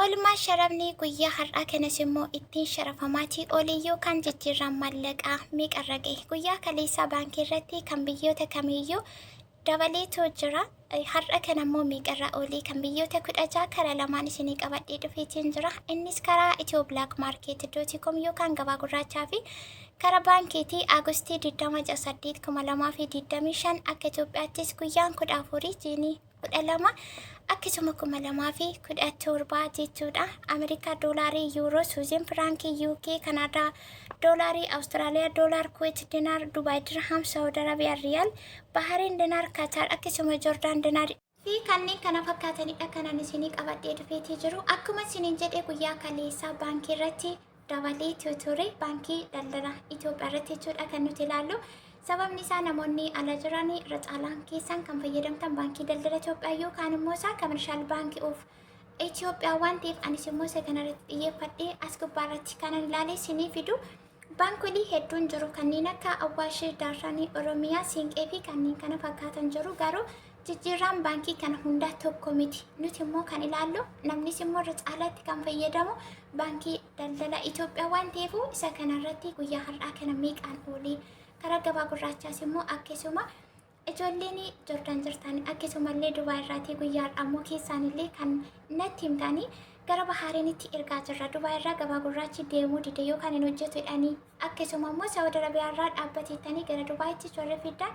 Oolmaa sharafni guyyaa har'aa kanas immoo ittiin sharafamaatii oole yookaan jijjiirraan maallaqaa meeqarra ga'e? Guyyaa kaleessaa baankii irratti kan biyyoota kamiiyyuu dabaleetu jira. Har'a kana immoo meeqarra oolee kan biyyoota 16 karaa lamaan isinii qabadhee dhufeetiin jira. Innis karaa Itiyoo Black Market dot com yookaan gabaa gurraachaa fi karaa baankiitii Agustii 20 8 2025 akka Itoophiyaattis guyyaan 14 jiinii 12 akkasuma 2017 jechuudha. Ameerikaa doolaarii, yuuroo, Suuziin firaankii, UK, Kanaadaa doolaarii, Awustiraaliyaa doolaar, Kuwait dinaar, Dubaay dirham, Saawud Arabiyaa riyaal, Bahariin dinaar, Kataar akkasuma Joordaan dinaar fi kanneen kana fakkaatanidha kanan isinii qabadhee dhufeetii jiru. Akkuma isiniin jedhe guyyaa kaleessaa baankii irratti dabalee ture, baankii daldala Itoophiyaa irratti jechuudha kan nuti ilaallu. Sababni isaa namoonni ala jiran irra caalaan keessan kan fayyadamtan baankii daldala Itoophiyaa yookaan immoo isaa Commercial Bank of Itoophiyaa waan ta'eef, anis immoo isa kanarratti xiyyeeffadhee as gubbaarratti kanan ilaalee isinii fidu. Baankolii hedduun jiru, kanneen akka Awwaash, Daarranii, Oromiyaa, Siinqee fi kanneen kana fakkaatan jiru, garuu jijjiirraan baankii kana hundaa tokko miti. Nuti immoo kan ilaallu, namnis immoo irra caalaatti kan fayyadamu baankii daldala Itoophiyaa waan ta'eef, isa kanarratti guyyaa har'aa kana meeqaan oolee, karaa gabaa gurraachaas immoo akkasuma ijoolleen Jordaan jirtan akkasumallee Dubaay irraatii guyyaa har'aa immoo keessaanillee kan natti himtanii gara Bahaariinitti ergaa jirra. Dubaay irraa gabaa gurraachi deemuu dide yookaan hin hojjetu jedhanii, akkasuma immoo Saawud Arabiyaa irraa dhaabbateettanii gara Dubaayitti warri fiddan,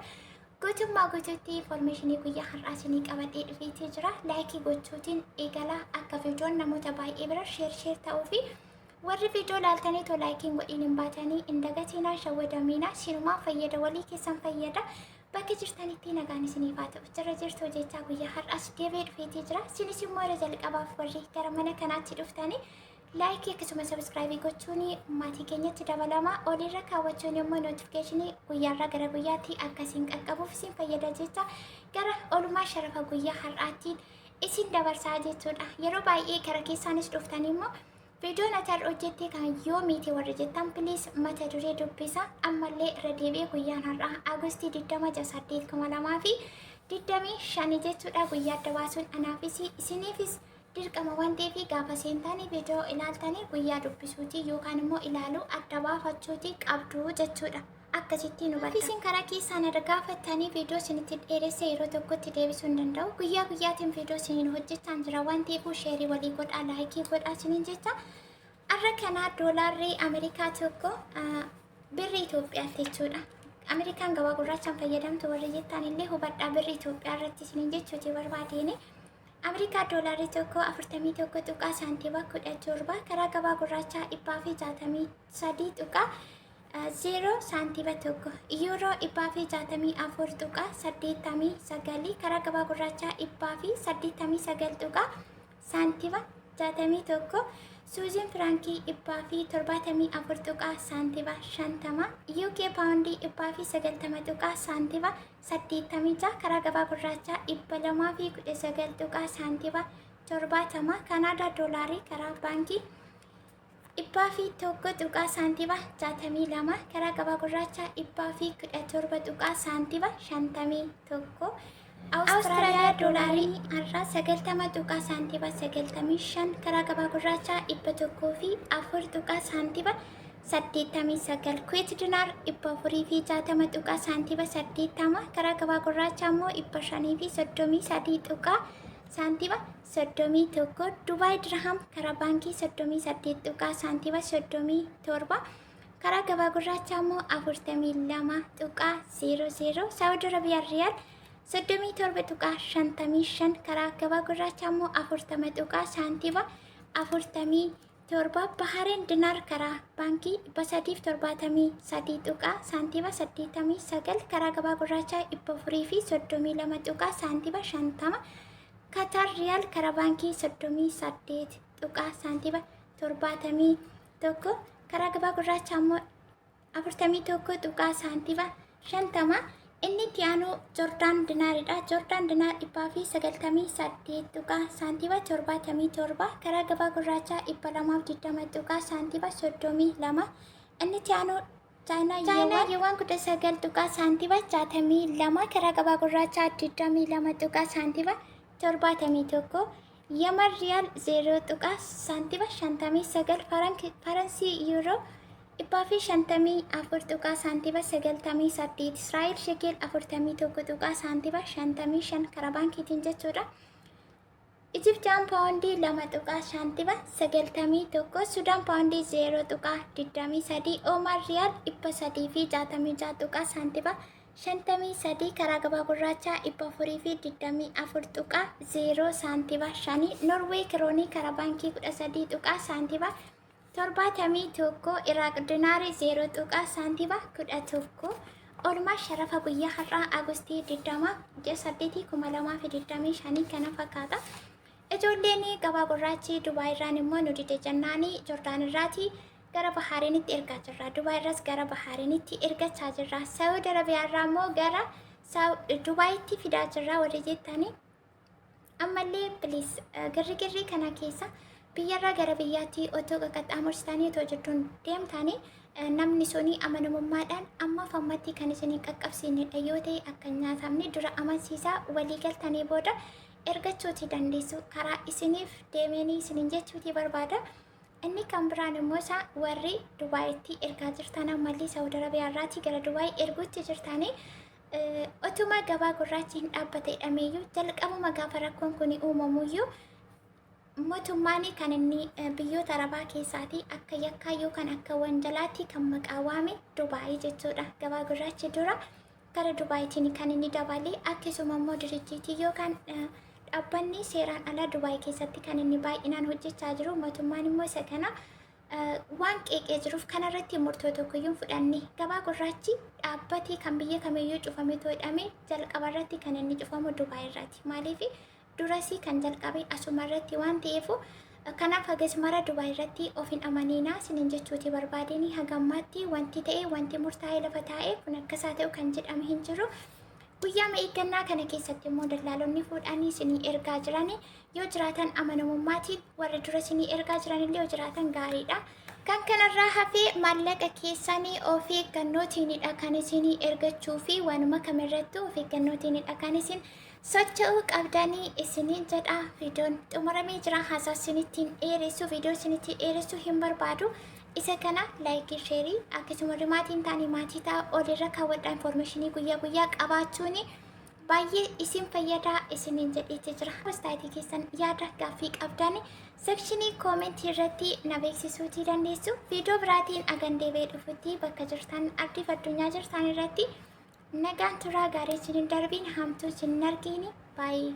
guutummaa guutuutti information guyyaa har'aa isinii qabadhee dhufeetii jira. Like gochuutiin eegalaa, akka viidiyoon namoota baay'ee bira share share ta'uu fi warri viidiyoo laaltanii too like hin godhiin hin baatanii hin dagatinaa, shawwadamiinaa, sinumaa fayyada, walii keessan fayyada. Bakka jirtanitti nagaan isiniif haa ta'u. Jira jirtu jechaa guyyaa har'aas deebi'ee dhufeetii jira. Isinis immoo irra jalqabaaf warri gara mana kanaatti dhuftanii like akkasuma subscribe gochuun maatii keenyatti dabalama. Olirra kaawwachuun immoo notification guyyaarraa gara guyyaatti akkasiin qaqqabuuf isin fayyada jecha gara oolmaa sharafa guyyaa har'aattiin isin dabarsaa jechuudha. Yeroo baay'ee gara keessaanis dhuftanii immoo viidiyoon ati har'a hojjette kan yoomiiti warri jettan, please mata duree dubbisa. Ammallee irra deebi'ee guyyaan har'aa Agustii 20 8 2025 jechuudha. Guyyaa adda baasuun anaafis isiniifis dirqama waan ta'eef, gaafa seentanii viidiyoo ilaaltanii guyyaa dubbisuuti yookaan immoo ilaaluu adda baafachuuti qabdu jechuudha. Akkasittiin hubadha. Isin karaa keessaan irra gaafattanii viidiyoo isinitti dheeresse yeroo tokkotti deebisuu hin danda'u. Guyyaa guyyaatiin viidiyoo isiniin hojjechaan jira waan ta'eef, share walii godhaa, like godhaa isiniin jecha. Har'a kanaa doolaarri Ameerikaa tokko birri Itoophiyaatti jechuudha. Ameerikaan gabaa gurraachaan fayyadamtu warri jettan illee hubadhaa, birri Itoophiyaa irratti isiniin jechuuti barbaadeen. Ameerikaa doolaarri tokko 41 tuqaa saantima 17, karaa gabaa gurraachaa 163 tuqaa 0 saantima 1. Yuuroo 164 tuqaa 89, karaa gabaa gurraachaa 189 tuqaa saantima 61. Suuziin firaankii 174 tuqaa saantima 50. UK paawundii 190 tuqaa saantima 86, karaa gabaa gurraachaa 219 tuqaa saantima 70. Kanaadaa doolaarii karaa baankii 101 tuqaa saantima 62, karaa gabaa gurraachaa 117 tuqaa saantima 51. Awustiraaliyaa doolaarii har'aa 90 tuqaa saantima 95, karaa gabaa gurraachaa 104 tuqaa saantima 89. Kuweet dinaar 460 tuqaa saantima 80, karaa gabaa gurraachaa immoo 533 tuqaa saantima 31. Dubaay dirham karaa baankii 38 tuqaa saantima 37, karaa gabaa gurraachaa immoo 42 tuqaa 00. Saawud Arabiyaa riyaal 37 tuqaa 55, karaa gabaa gurraachaa immoo 40 tuqaa saantima 47. Bahareen dinaar karaa baankii 373 tuqaa saantima 89, karaa gabaa gurraachaa 432 tuqaa saantima 50. Katar riyaal karaa baankii 38 tuqaa saantima 71, karaa gabaa gurraachaa immoo 41 tuqaa saantima 50. Inni itti aanu Joordaan dinaaridha. Joordaan dinaar 198 tuqaa saantima 77, karaa gabaa gurraachaa 220 tuqaa saantima 32. Inni itti aanu Chaayinaa yuwaan 19 tuqaa saantima 62, karaa gabaa gurraachaa 22 tuqaa saantima 71. Yaman Riyaal 0 tuqaa saantima 59, Faransii Yuuroo 154 tuqaa saantima 98, Israa'el Shekel 41 tuqaa saantima 55 karaa baankiitiin jechuudha. Ijiptiyaan paawundii 2 tuqaa saantima 91, Sudaan paawundii 0 tuqaa 23, Oomaan Riyaal 366 tuqaa saantima 53, karaa gabaa gurraachaa 424.0 saantima 5, Norwee kiroonii karaa baankii 13 tuqaa saantima 71, Iraaq dinaarii 0 tuqaa saantima 11. Oolmaa sharafa guyyaa har'aa Agustii 20 ji'a 8 2025 kana fakkaata. Ijoolleen gabaa gurraachi Dubaay irraan immoo nu dide jennaanii Jordaan irraati gara Bahaariinitti ergaa jirra. Dubaay irraas gara Bahaariinitti ergachaa jirra. Saawud Arabiyaa irraa immoo gara Dubaayitti fidaa jirra warri jettanii. Ammallee please, girrigirrii kana keessa biyyarraa gara biyyaatti otoo qaxxaamursitanii, otoo jidduun deemtanii, namni suni amanamummaadhaan ammaaf ammatti kan isinii qaqqabsiinedha yoo ta'e, akka hin nyaatamne dura amansiisaa walii galtanii booda ergachuuti dandeessu, karaa isiniif deemeenii isiniin jechuuti barbaada. Inni kan biraan immoo isaa warri Dubaayitti ergaa jirtan, ammallee Saawud Arabiyaa irraatii gara Dubaay erguutti jirtanii, otuma gabaa gurraachi hin dhaabbate jedhameeyyuu, jalqabuma gaafa rakkoon kun uumamuyyuu mootummaan kan inni biyyoota Arabaa keessaatii akka yakkaa yookaan akka wanjalaatti kan maqaa waame Dubaayii jechuudha. Gabaa gurraachi dura gara Dubaayitiin kan inni dabale, akkasuma immoo dirijjiitii yookaan dhaabbanni seeraan alaa Dubaay keessatti kan inni baay'inaan hojjechaa jiru, mootummaan immoo isa kana waan qeeqee jiruuf kanarratti murtoo tokkoyyuu hin fudhanne. Gabaa gurraachi dhaabbatee kan biyya kamiyyuu cufame hidhame, jalqaba irratti kan inni cufamu Dubaay irraati. Maaliif? Durasii kan jalqabe asuma irratti waan ta'eef. Kanaaf hagas mara Dubaay irratti of hin amaniinaa isiniin jechuuti barbaadeni. Haga ammaatti wanti ta'e, wanti murtaa'ee lafa taa'e kun akkasaa ta'u kan jedhame hin jiru. Guyyaa eeggannaa kana keessatti immoo dallaalonni fuudhanii isinii ergaa jiranii yoo jiraatan, amanamummaatiin warri dura isinii ergaa jiranillee yoo jiraatan gaariidha. Kan kanarraa hafee maallaqa keessanii of eeggannootiinidha kan isinii ergachuu fi waanuma kamirrattuu of eeggannootiinidha kan isin socho'uu qabdanii isiniin jedha. Viidiyoon xumuramee jira. Haasaa isinittiin dheeressu, viidiyoo isinitti dheeressuu hin barbaadu. Isa kana like, share, akkasuma warri maatiin ta'anii maatii ta'a, olirra kaawwadhaa. Information guyyaa guyyaa qabaachuun baay'ee isin fayyadaa isiniin jedheeti jira. Postaayitii keessan, yaada gaaffii qabdan section comment irratti na beeksisuutii dandeessu. Viidiyoo biraatiin agan deebi'ee dhufutti bakka jirtan, ardiif addunyaa jirtan irratti nagaan turaa. Gaarii isin hin darbiin, hamtuu isin hin argiini. Baay'ee.